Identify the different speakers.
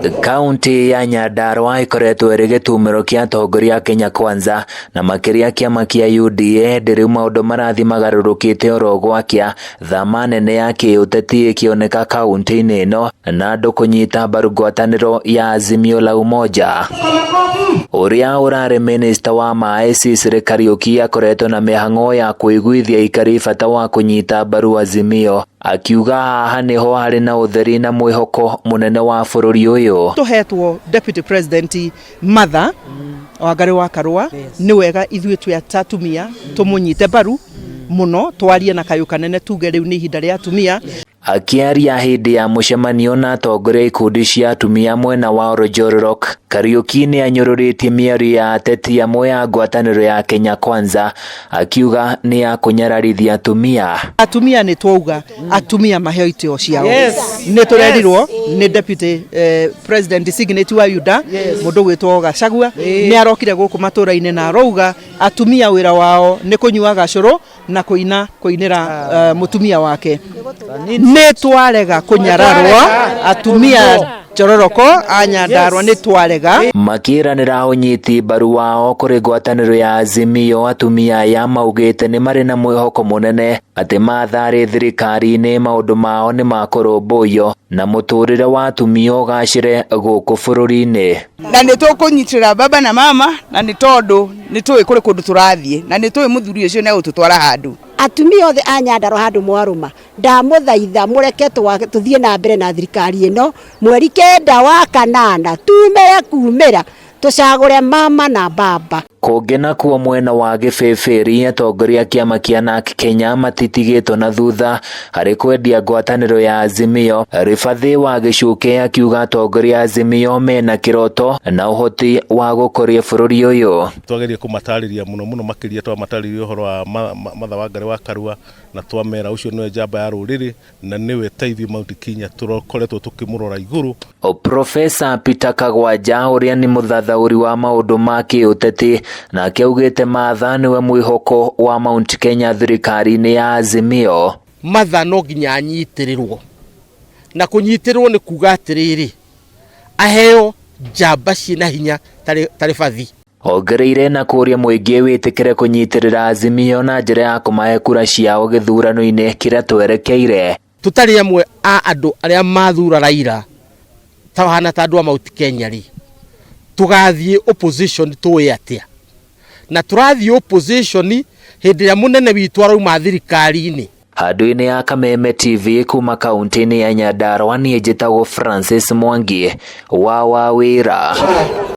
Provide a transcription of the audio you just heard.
Speaker 1: Kaunti ya Nyandarua ĩkoretwo ĩrĩ gĩtumĩro kĩa atongoria a Kenya Kwanza na makĩria kĩama kĩa UDA ĩndĩ rĩu maũndũ marathiĩ magarũrũkĩte oro gwakĩa, thama nene ya kĩũteti ĩkĩoneka kaunti-inĩ ĩno na andũ kũnyita mbaru ngwatanĩro ya Azimio la Umoja. Ũrĩa ũrarĩ minista wa maĩ Sicily Kariuki akoretwo na mĩhang'o ya kũiguithia aikari bata wa kũnyita mbaru Azimio, akiuga haha nĩho harĩ na ũtheri na mwĩhoko mũnene wa bũrũri ũyũ.
Speaker 2: Tũhetwo Deputy President Martha Wangari wa Karua, nĩ wega ithuĩ twĩ atumia tũmũnyite mbaru mũno, twarie na kayũ kanene, tuge rĩu nĩ ihinda rĩa atumia.
Speaker 1: Akĩaria hĩndĩ ya mũcemanio na atongoria a ikundi cia atumia mwena wa Oljororok, Kariuki nĩ anyũrũrĩtie mĩario ya ateti amwe a ngwatanĩro ya Kenya Kwanza, akiuga nĩ ya kũnyararithia atumia.
Speaker 2: Atumia nĩ twauga atumia maheo itĩo ciao. Nĩ tũrerirwo nĩ Deputy President designate wa UDA, mũndũ gwĩtwo Gachagua, nĩ arokire gũkũ matũra-inĩ na arauga atumia wĩra wao nĩ kũnyua gacũrũ na kũina kũinĩra mũtumia wake. Nĩ twarega kũnyararwo atumia Njororoko a Nyandarua, nĩ twarega.
Speaker 1: Makĩranĩra ũnyiti mbaru wao kũrĩ ngwatanĩro ya Azimio, atumia aya maugĩte nĩ marĩ na mwĩhoko mũnene atĩ Martha arĩ thirikari-inĩ maũndũ mao nĩ makũrũmbũiyo na mũtũrĩre wa atumia ũgacĩre gũkũ bũrũri-inĩ.
Speaker 3: Na nĩ tũkũnyitĩrĩra baba na mama, na nĩ tondũ nĩ tũĩ kũrĩ kũndũ tũrathiĩ, na nĩ tũĩ mũthuri ũcio nĩ egũtũtwara handũ.
Speaker 4: Atumia othe a Nyandarua handũ mwarũma, ndamũthaitha mũreke tũthiĩ na mbere na thirikari ĩno. 9 wa 8 tumĩre kumĩra tũcagũre mama na baba.
Speaker 1: Kũngĩ nakuo mwena wa Gĩbĩbĩri, atongoria a kĩama kĩa NARC Kenya matitigĩtwo na thutha harĩ kwendia ngwatanĩro ya Azimio. Ribathi wa Gĩcuke akiuga atongoria a Azimio mena kĩroto na ũhoti wa gũkũria bũrũri ũyũ.
Speaker 5: Twageria kũmatarĩria mũno mũno, makĩria twamatarĩria ũhoro wa Martha Wangari wa Karua, na twamera ũcio nĩwe njamba ya rũrĩrĩ na nĩwe ta ithuĩ Mount Kenya tũkoretwo tũkĩmũrora igũrũ.
Speaker 1: Profesa Peter Kagwanja ũrĩa nĩ mũthathaũri wa maũndũ ma kĩũteti nake augĩte Martha nĩwe mwĩhoko wa Mount Kenya thirikari-inĩ ya Azimio.
Speaker 6: Martha no nginya anyitĩrĩrwo, na kũnyitĩrĩrwo nĩ kuga atĩrĩrĩ, aheo njamba ciĩna hinya tarĩ bathi.
Speaker 1: Ongereire na kũria mũingĩ wĩtĩkĩre kũnyitĩrĩra Azimio na njĩra ya kũmahe kura ciao gĩthurano-inĩ kĩrĩa twerekeire.
Speaker 6: Tũtarĩ amwe a andũ arĩa mathura Raila ta hana ta andũ a Mount Kenya rĩ, tũgathiĩ opposition tũĩ atĩa? Na tũrathiĩ opposition hĩndĩ ĩrĩa mũnene witũ arauma thirikari-inĩ.
Speaker 1: Handũ-inĩ ya Kameme TV kuma kaunti-inĩ ya Nyandarua, niĩ njĩtagwo Francis Mwangi wa Wawĩra.